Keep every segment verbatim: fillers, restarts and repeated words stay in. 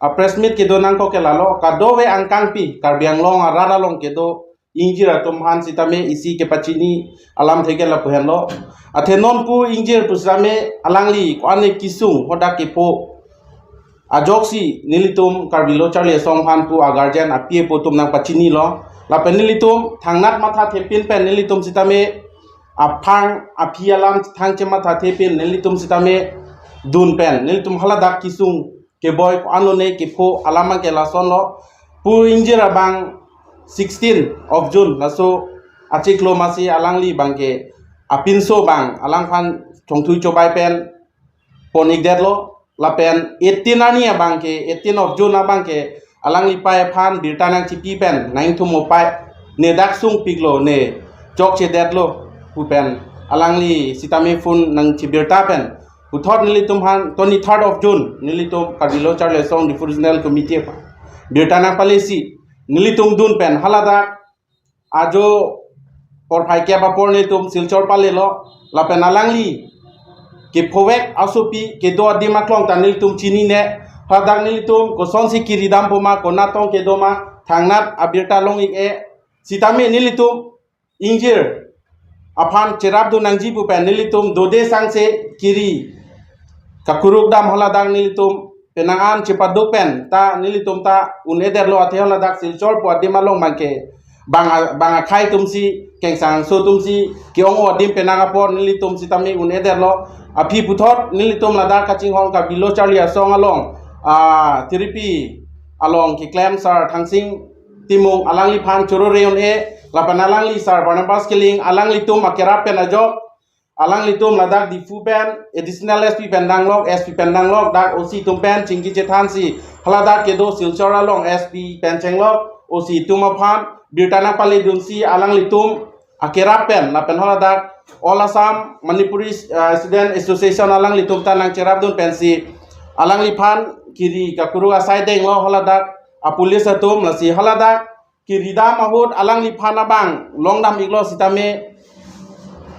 a press meet kedo nangkok ke lalo, kadokave angkangpi Karbi Anglong arat along kedo ingjir atum aphan sitame isi kepachini alamthe ke lapu henlo. Athe non pu ingjir pu sitame alangli ko-an kesung hadak kepho ajoksi nelitum Karbi Lo Charli Asong aphan pu a guardian api apo atum nangpachinilo. Lapen nelitum thangnat mathathepin pen nelitum sitame aphang aphi alam thang chemathathepin nelitum sitame dun pen nelitum haladak kesung keboi ko-an lone kepho alam abang ke lasonlo. Pu ingjir abang sixteen of June laso achiklo masi alangli abang ke apinso abang alangphan chongthui chobai pen pon-ikdetlo. Lapen eighteen arni abang ke, eighteen of June abang ke alangli pei aphan birta nangchipi pen nangthum opai ne dak sungpiklo, ne chokchedetlo pu pen alangli sitame phone nangchibirta pen puthot nelitum aphan twenty-third of June nelitum Karbi Lo Charli Asong Diphu Regional Committee aphan birta nangpalesi nelitum dun pen haladak ajo porphai kep apor nelitum Silchar palelo. Lapen alangli kephovek asopi kedo adim aklong ta nelitum chinine. Hadak nelitum kosonsi kiri dampo ma, konat tong kedo ma, thangnat abirta long-ik-e. Sitame nelitum ingjir aphan cherapdun nangji pu pen nelitum dode sangse kiri kakuruk dam haladak nelitum penang an chepaduk pen ta nelitum ta un-edetlo. Athe haladak Silchar pu adim along abang ke bang a-, bang akhei atumsi, kengsang so atumsi ke-ong-o adim penang apor nelitum sitame un-edetlo. Aphi puthot nelitum ladak kachinghon Karbi Lo Charli Asong along, ah, tiripi along keklem Sar Thangsing Timung alangliphan choro re un-e, lapen alangli Sar Barnabas Killing alanglitum akerap pen ajok alanglitum ladak Diphu pen additional S P pen danglok, S P pen danglok, dak O C atum pen chingki chethansi haladak kedo Silchar along S P pen chenglok, O C atum aphan birta nangpaledunsi alanglitum akerap pen lapen haladak All Assam Manipuri, uh, Student Association alanglitum ta nangcherapdun pensi alangliphan kiri kakuruk asai denglo haladak a police atum. Lasi haladak kiri dam ahut alangliphan abang long dam-iklo sitame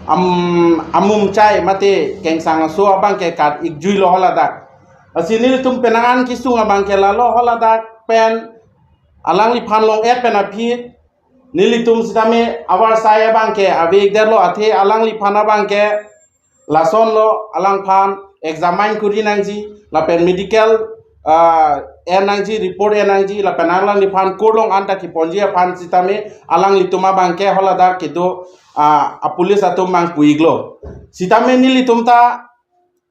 am-, amum chai mate kengsang aso abang ke kat-ikjuilo haladak. Lasi nelitum penang an kesung abang ke lalo haladak pen alangliphan long-et pen aphi nelitum sitame avarsai abang ke ave-ikdetlo. Athe alangliphan abang ke lasonlo, alangphan examine kuri nangji lapen medical, ah, en nangji, report en nangji lapen alangliphan court along anta keponji aphan sitame alanglitum abang ke haladak kedo, ah, a police atum abang pu-iklo. Sitame nelitum ta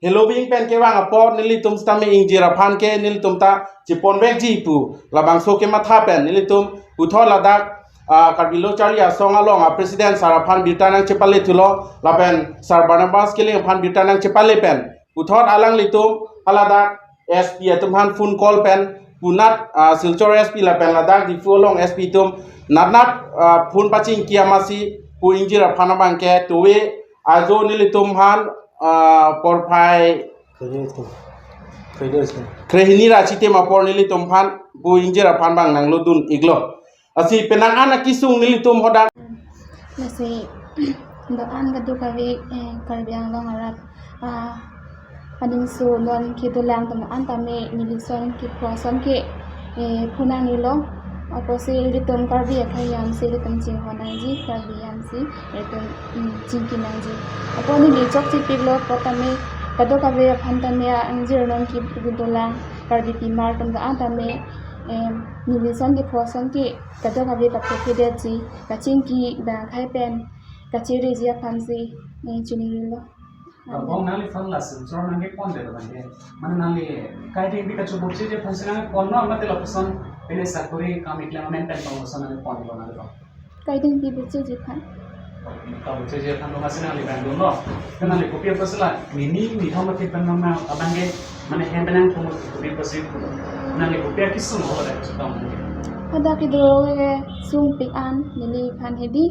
heloving pen kevang apot nelitum sitame ingjir aphan ke nelitum ta cheponvekji pu labangso kematha pen nelitum puthot ladak, ah, Karbi Lo Charli Asong along a president sir aphan birta nangchepalethulo lapen Sar Barnabas Killing aphan birta nangchepale pen puthot alanglitum haladak S P atum aphan phone call pen punat, ah, Silchar S P lapen ladak Diphu along S P atum natnat, ah, phone pachingki amatsi pu ingjir aphan abang ke tuwe ajo nelitum aphan, ah, porphai Kre-, kre-, kre-, krehini ra chitim apor nelitum aphan pu ingjir aphan abang nanglodun-iklo. Lasi penang an akesung nelitum hadak. Lasi do-an kadokave, eh, Karbi Anglong arat, ah, aningso non kedolang atum an tame neli ason kepho ason ke, eh, phonangnelo. Apotsi ilitum Karbi akhei yamsi ilitum chinghon nangji, Karbi yamsi ilitum, mm, chingki nangji. Apot neli chokchepiklo apot tame kadokave aphan tame a ingjir non kedolang Karbi pimar atum an tame, em, neli ason kepho ason ke kadokave kaphophedetji, kachingki bang akhei pen kachireji aphansi, eh, chiningrilo. Abang nangliphan la Silchar nangkepondet abang ke, mane nangli kaidingpi kachobocheji aphansi nangponlo mate lapuson pine sakori kam keklem amen pen tong lapuson nangponlo nangli abang? Kaidingpi bocheji aphan. Kabocheji aphan lo masi nangli abang dunlo. Kan nangli kopi apotsi la nini nithom akhei pen nang abang ke mane hem pen nangthom kopi apotsi nangli kopi akesung haladak chetong? Hadak kedo, eh, sungpik an neliphan hedi,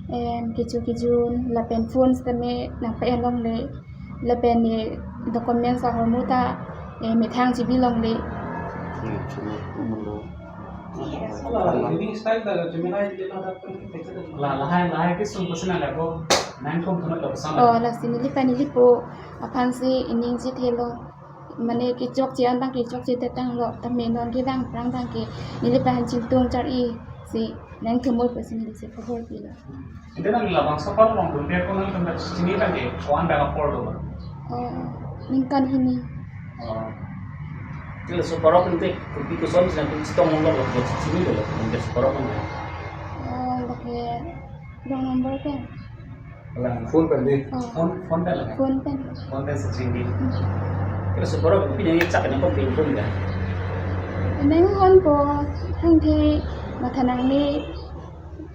em, kecho kejun lapen phone tame nangpa-en longle lapen, eh, documents ahormu ta, eh, methang chibi longle. Hmm, chuma, chuma lo. La, lahai, lahai kesung apotsi nangli ako nangthom thom lo sang. Oh, lasi neli pa neli po aphansi ining jithelo. mane kechokche an abang kechokche te tanglo, tame non kedang prang abang ke neli aphan chingtung char-i si nangthumoi pusi neli si khobor pilo. Ante nangli labangso parok along dunde ako nangtum ta chini abang ke ko-an abang apor do ba? Oh, ningkan hini. Oh. Te laso parok ante kopi koson si nangtum chetong longlo, chini lo, ante laso parok ante? Oh, lake wrong number pen. Wala. Phone pen dei. Oh. Phone, phone pen lake? Phone pen. Phone pen si chini. Hmm. Te laso parok pini chak nangkok pen phone ka? Nang phone po, hangthe matha nangne,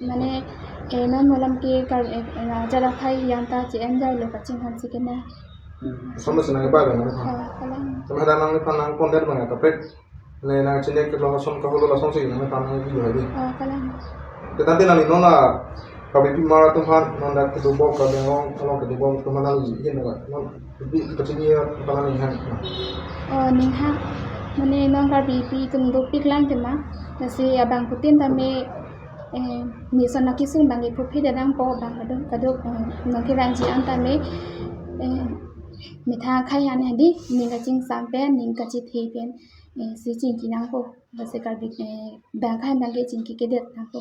mane, eh, non malam ke kar, eh, eh, jara khai yang ta che-en jailo kachinghan si kena. Hmm. Lason si nangkebai abang nangphan. Oh, kalang. Tame hadak nangliphan nang contact abang kaprek. Ne nangchini ke lason kaholo lasonsi nangphan nang video hadi. Oh, kalang. Te tangte nangli non la Karbipi mar atum aphan non dak kedobom Karbi Anglong along kedobom atum aphan nangli hin na non bi kachini aphan nangli hin. Oh, ning ha. Mane non Karbipi atum dopik lang tema. Lasi abangphutin tame, eh, neli ason akesung abang ke phuphit adang po abang kadok kadok, eh, non kevangji an tame, eh, methang akhei aphan hadi ning kachingsam pen, ning kachethe pen, eh, si chingki nangpo. Lasi Karbi, eh, bang akhei abang ke chingki kedet nangpo.